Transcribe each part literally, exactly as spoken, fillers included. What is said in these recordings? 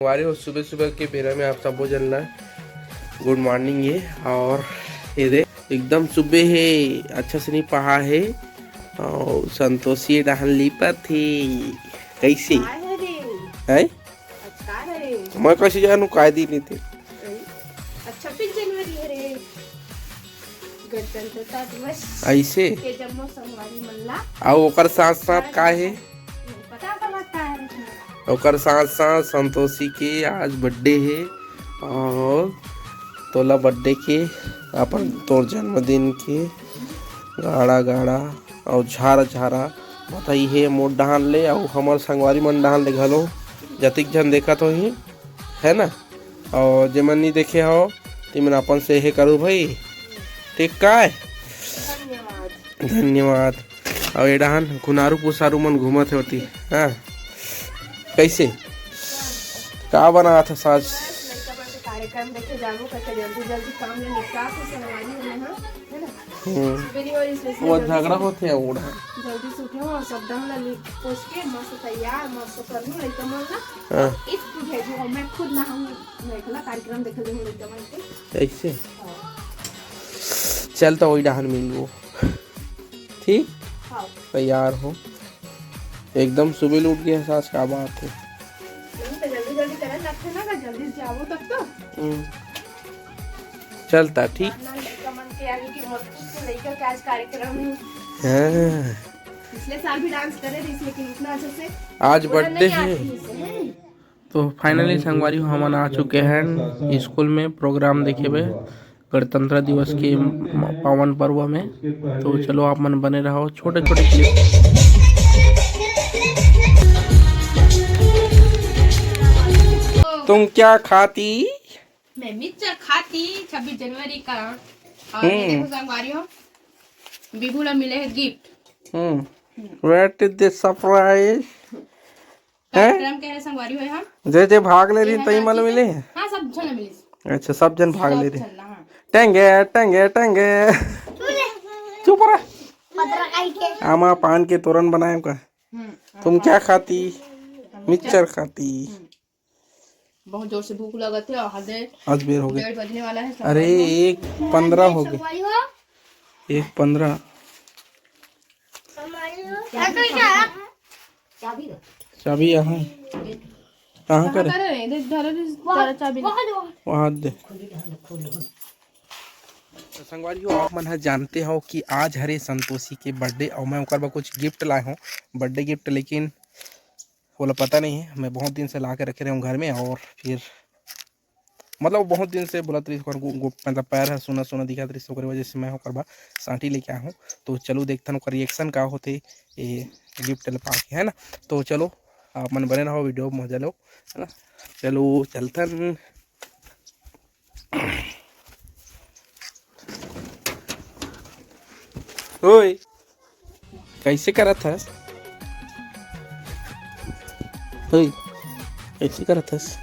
संगवारी हो, सुबह सुबह के बेरा में आप सबो जन ला गुड मॉर्निंग हे। और ये दे, एकदम सुबह हे, अच्छा से नहीं पहा हे। और संतोषी डहन लिपत हे। कैसे? काय हरे? हैं? आज काय हरे? मैं कैसे जानू काय दिन हे ते? अच्छा, छब्बीस जनवरी हरे। गणतंत्रता दिवस ऐसे? के जम्मो संगवारी मन ला। अउ ओकर साथ साथ काय हे? नहीं पता ओकर बाद का है इसमें। ओकर साथ साथ संतोषी के आज बर्थडे हे। और तोला बर्थडे के, अपन तोर जन्मदिन के गाड़ा गाड़ा और झारा झारा बधाई हे मोर डहान ले, और हमर संगवारी मन डहान ले घलो, जतिक झन देखत होही, है ना? और जेमन नहीं देखे हो, तेमन अपन से हे करू भाई, ठीक काय? धन्यवाद। धन्यवाद। और ये डहान गुनारू पुसारू मन घूमत हे होती, हाँ? कैसे? का बनात हस आज? लइका मन के कार्यक्रम देखे जाबो, करके जल्दी जल्दी काम ले निपटा के संगवारी हो, हाँ? है ना? हम्म। सुबह नहीं हो, इसमें से वो जल्दी झगड़ा से होथे, ओढ़ा। जल्दी से उठे हो और सब डहन ला लिप पोछ के मस्त तैयार, मस्त कर लूँ लइका मन ला। हाँ। एक तू भेजो, मैं खुद नहाऊँ, मैं खुला कार्यक्रम देखे जाऊँ लइका मन के। ऐसे? हाँ। चल तो वही डहान मिलबो। ठीक? हाँ। तैयार हो। एकदम सुबह उठ गया सास, क्या बात है? नहीं तो जल्दी जल्दी करन लगथे ना, जल्दी से जाबो तब तो। हम्म। चलता, ठीक? वरना लइका मन के आगे कि मत पूछ, लइका के आज कार्यक्रम है। हाँ। पिछले साल भी डांस करे रहिस, लेकिन इतना अच्छा से आज बोला बर्थडे नहीं है। आती है, है। तो फाइनली संगवारी हो, हमन आ चुके हैं स्कूल में प्रोग्राम देखे बर गणतंत्र दिवस के म-, पावन पर्व में। तो चलो आप मन बने रहो, छोटे छोटे क्लिप। तुम क्या खाती? मैं मिक्सचर खाती छब्बीस जनवरी का। और ये हम्म। देखो संगवारी हो, बिभू ला मिले है gift. Hmm. What is this surprise? हैं? कार्यक्रम के संगवारी हो हम। जे जे भाग ले रही ये तई है मन चाची मिले? के। हाँ, सब झन मिले। अच्छा, सब जन भाग सब ले रही। झन ला, हाँ। टंगे टंगे टंगे। चुप रह। पतरा खाई के। आमा पान के तोरण बनाए का? हम्म, तुम हाँ। क्या खाती? हम मिक्सचर खाती। हम्म। बहुत जोर से भूख लगत है और हदे आज बेर हो गए। डेढ़ बजने वाला है। अरे, संगवारी हो। एक पन्द्रह हो गए। संगवारी हो। एक पन्द्रह। संगवारी हो। चाबी कहाँ? चाबी यहाँ। कहाँ कहाँ करे? करे रे? देख, धरे रे, धरे चाबी। वहाँ दे। तो संगवारी हो, आप मन ह जानते हो कि आज हरे संतोषी के बर्थडे और मैं ओकर बर कुछ गिफ्ट लाए हूँ, बर्थडे गिफ्ट, लेकिन ओला पता नहीं है। मैं बहुत दिन से ला के रखे रहे हूँ घर में, और फिर मतलब बहुत दिन से बोलत रहिस, ओकर गो-, गो-, मतलब पैर ह सुना सुना दिखत रहिस, ओकरे वजह से मैं ओकर बर सांटी लेके आए हूँ। तो चलो देखथन ओकर रिएक्शन का होथे ये गिफ्ट ल पा के, है ना। तो चलो आप मन बने रहो, वीडियो में मजा लो, है ना। चलो चलथन। ओए, कैसे करत हस? ओए, कैसे करत हस?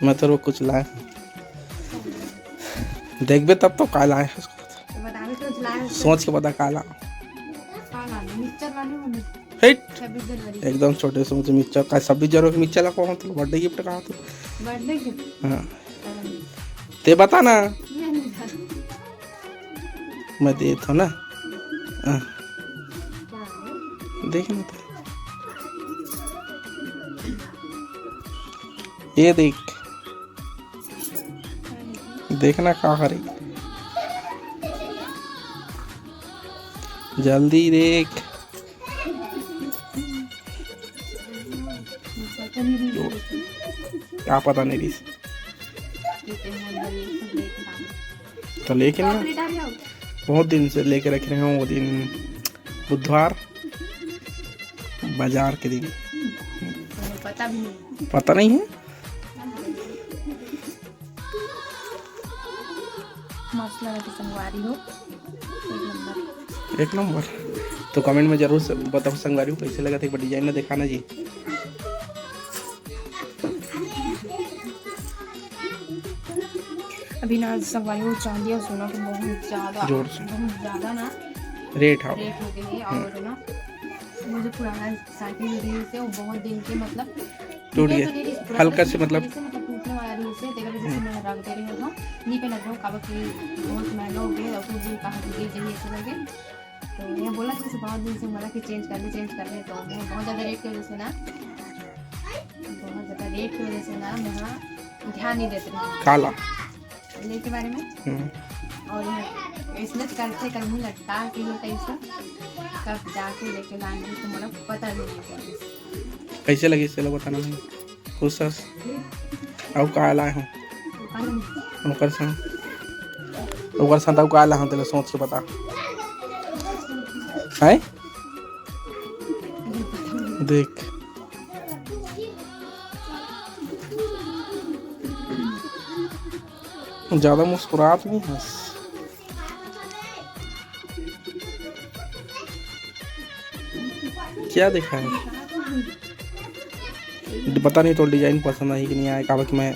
मैं तो कुछ लाए हूँ। देखबे तब तो का लाए हस। सोच के बता का ला। हेट। छब्बीस जनवरी। एकदम छोटे से मुझे मिक्सचर का, छब्बीस जनवरी के मिक्सचर ला कौन तू बर्थडे गिफ्ट कहा तू? Birthday gift? हाँ। पता नहीं। ते बता ना। मैं नहीं जानती। मैं देत हूँ ना। हाँ। हाँ। देख ना तो। ये देख। देखना का हरे। जल्दी देख। का पता नहीं रहिस। तो लेकिन ना, बहुत दिन से लेके रखे रहे हूँ वो दिन, बुधवार बाजार के दिन। पता भी नहीं। पता नहीं है। मस्त लगा के संगवारी हो, एक नंबर। एक नंबर। तो कमेंट में जरूर से बताओ संगवारी हो, कैसे लगा था, एक बार डिजाइन ना दिखाना जी। अभी ना संगवारी हो, चांदी और सोना के बहुत ज्यादा, जोर से। बहुत ज्यादा ना रेट, हाँ। रेट हो गए हैं। हम्म। और ना, वो जो पुराना साइकिल रही से, वो बहुत दिन के, मतलब, टूट गया। हल्का से, मतलब, ऐसे, मतलब, टूटने वाला नहीं, इसे तेरे वजह से मैं रख दे रही हूँ। नहीं पहन रहा हूँ, काबर कि बहुत महंगा हो गया, और टूट भी कहाँ टूट गई, यही ऐसे लगे। तो ये बोला कि इसे बहुत दिन से बोला कि चेंज कर ले, चेंज कर ले, तो मैं बहुत ज़्यादा रेट की वजह से ना, बहुत ज़्यादा रेट की वजह से ना मैं हाँ ध्यान नहीं देती हूँ। काला। लेके बारे में। हम्म। और ये इसमें करते कर मुंह लटका के ये कैसा, तब जाके लेके लाएंगे, तो मतलब पता भी नहीं चला। कैसे लगी, चलो बताना नहीं। खुश हस? अउ का लाए हो? पता नहीं। ओकर संग, ओकर संग अउ का लाए हो, तेला सोच के बता। हैं? देख। ज्यादा मुस्कुरात नहीं हस। क्या देखा है? पता नहीं तो डिजाइन पसंद आई कि नहीं आए, काबर कि मैं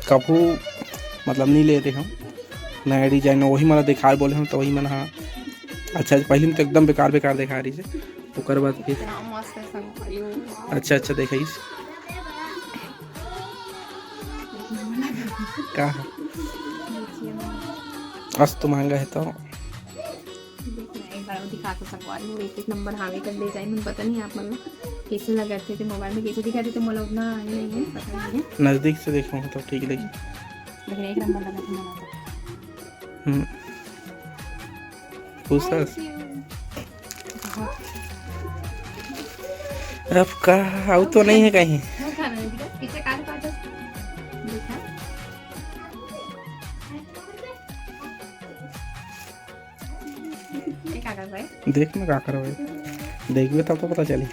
कभू, मतलब, नहीं ले रहे हूँ नया डिजाइन, वही मन ला दिखाए बोले हूँ, तो वही मन, हाँ। अच्छा, पहले में तो एकदम बेकार बेकार दिखा रही है, ओकर बाद फिर इतना मस्त है संगवारी, वाह। अच्छा, अच्छा, देखा इस का है? अस तो महंगा है तो। देख, मैं एक बार दिखा के संगवारी हूँ, एक एक नंबर हावे कर ले जाए। मन पता नहीं आप मन ला कैसे लगत थे, मोबाइल में कैसे दिखा थे, तो मोला उतना नहीं है, पता नहीं है। नजदीक से देखो तो ठीक लगी। लेकिन एक नंबर लगा था मोला तो। हम्म। खुश हस? Thank you। अब का, अउ तो नहीं है कहीं। वो खाना नहीं दिखा, पीछे काले काले। देखा? ये का कर रहा है? देख ना का कर रहा है। देखबे तब तो पता चली।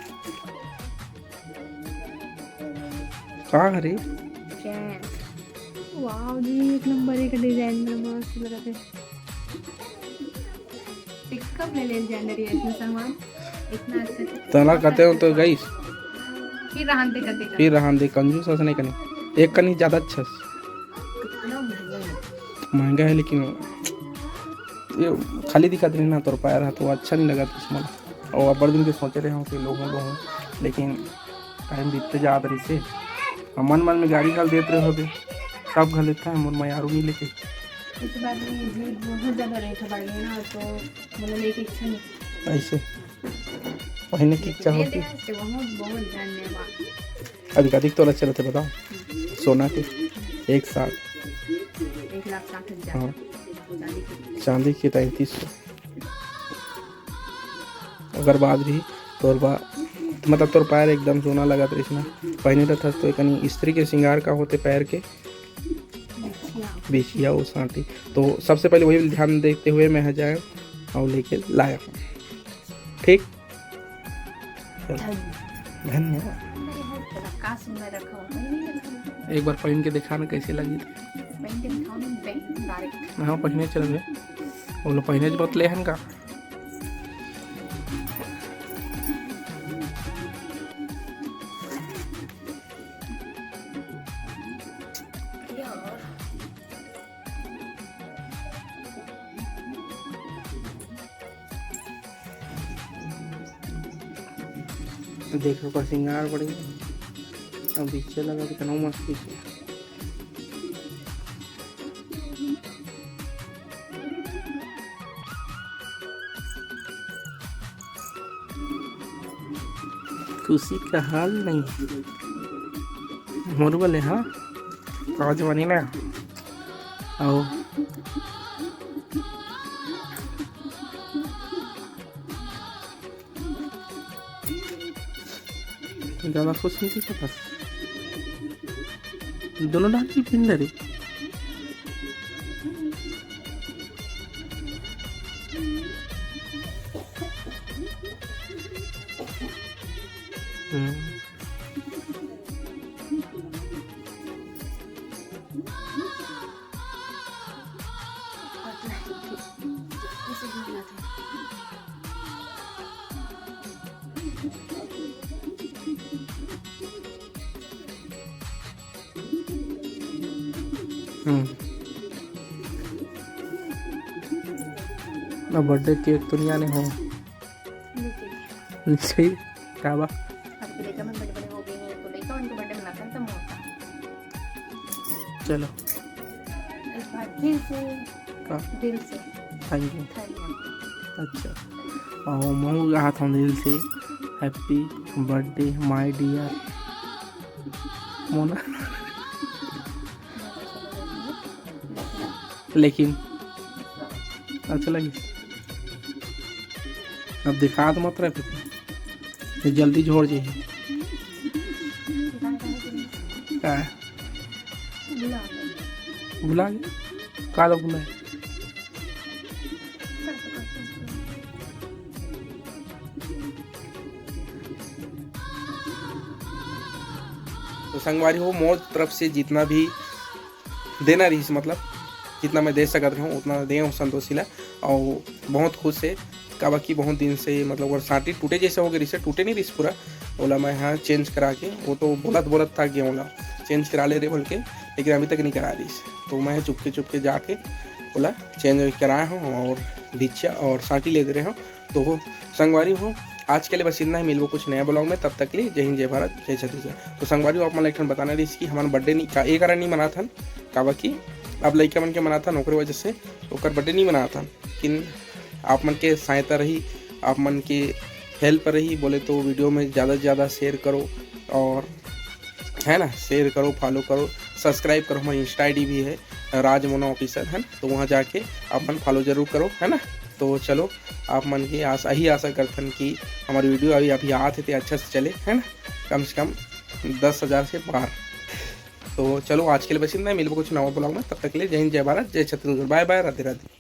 का हरे? चैन। वाओ जी, एक नंबर एक डिजाइन में मस्त लगत है। कब ले ले जाने रही इतना सामान? इतना अच्छा, अच्छा। तला कहते हो तो गई। फिर रहन दे, कहते फिर रहन दे, कंजूस अस नहीं कनी। एक कनी ज्यादा अच्छा। इतना महंगा है। महंगा है, लेकिन ये खाली दिखत रही ना, तोर पाया रहा तो अच्छा नहीं लगा इसमें। और बड़ दिन के सोचे रहे हूँ कि लोगों लोगों, लेकिन टाइम बीतते जात रही से। और मन मन में गाड़ी घल देत रहे होगे, सब घल देता है, मोर मयारू नहीं लेके। इस बार भी ये बहुत ज्यादा रेट बढ़ गया ना, तो बोला लेके इच्छा नहीं। ऐसे पहनने की इच्छा होती। बहुत बहुत धन्यवाद। अभी कतिक तोला चलत हे बताओ? सोना के एक साथ एक लाख साठ हजार। हाँ। चांदी के। चांदी के तैंतीस सौ। ओकर बाद भी तोर बा, मतलब, तोर पैर एकदम सोना लगत रहिस ना, पहिने रहथस तो एकनी स्त्री के श्रृंगार का होथे पैर के। बिछिया। बिछिया ओ सांटी। तो सबसे पहले वही ध्यान देते हुए मैं ह जाए और लेके लाया हूँ। ठीक, चलो। धन्यवाद। धन्यवाद। मेरे हाथ का सुंदर रखा हुआ है। एक बार पहन के देखा ना कैसे लगी। पहन के दिखाओ ना, पहन direct। हाँ, पहने चल गए। वो लोग पहने ज बतले हन का। देखो ओकर श्रृंगार बढ़िया। अब पीछे लगा कितना मस्त पीछे। खुशी का हाल नहीं। मोर वाले, हाँ, आवाज बनी ना। आओ। ज्यादा खुश नहीं दिखत हस। दोनों डाल के पिन दे रे। हम्म। हम्म। अब बर्थडे केक तो नहीं आने हो। नीचे। नीचे ही? का बा? अब तो लइका मन बड़े-बड़े हो गए हैं, तो लइका मन के बर्थडे चलो। एक बार फिर से का? दिल से थैंक यू। धन्यवाद। अच्छा, और महू कहा था दिल से, हैप्पी बर्थडे माय डियर मोना। लेकिन अच्छा लगिस। अब दिखा तो मत रहे, ये जल्दी झोर जाइए। का? भुला गए? का ला भुलाए? तो संगवारी हो, मोर तरफ से जितना भी देना रहिस, मतलब जितना मैं दे सकत रहूँ उतना दे हूँ संतोषी ला, और बहुत खुश है। काबर कि बहुत दिन से, मतलब, ओकर सांटी टूटे जैसे हो गए रहिस, टूटे नहीं रहिस पूरा, ओला मैं हाँ चेंज करा के, वो तो बोलत बोलत थक गया, ओला चेंज करा ले रे बोल के, लेकिन अभी तक नहीं करा रहिस। तो मैं चुपके चुपके जाके ओला चेंज कराए हूँ और बिच्छा और सांटी ले दे रहे हूँ। तो संगवारी हो, आज के लिए बस इतना ही। मिलबो कुछ नया ब्लॉग में, तब तक के लिए जय हिंद, जय भारत, जय छत्तीसगढ़। तो संगवारी हो, आप मन ला एक ठन बताना रहिस कि हमन बर्थडे नहीं का, ए कारण नहीं मनाथन, काबर कि अब लइका मन के मनाथन, ओकरे वजह से ओकर बर्थडे नहीं मनाथन। लेकिन आप मन के सहायता रही, आप मन के हेल्प रही बोले तो वीडियो में ज़्यादा से ज़्यादा शेयर करो, और है ना, शेयर करो, फॉलो करो, सब्सक्राइब करो। हमारी इंस्टा आईडी भी है राज मोना ऑफिशियल, है ना, तो वहाँ जाके आप मन फॉलो जरूर करो, है ना। तो चलो, आप मन के आशा, यही आशा करथन कि हमारी वीडियो अभी अभी आत है तो अच्छा से चले, है ना, कम से कम दस हज़ार से पार। तो चलो, आज के लिए बस इतना ही। मिलबो कुछ नवा ब्लॉग में, तब तक के लिए जय हिंद, जय भारत, जय छत्तीसगढ़, बाय बाय, राधे राधे।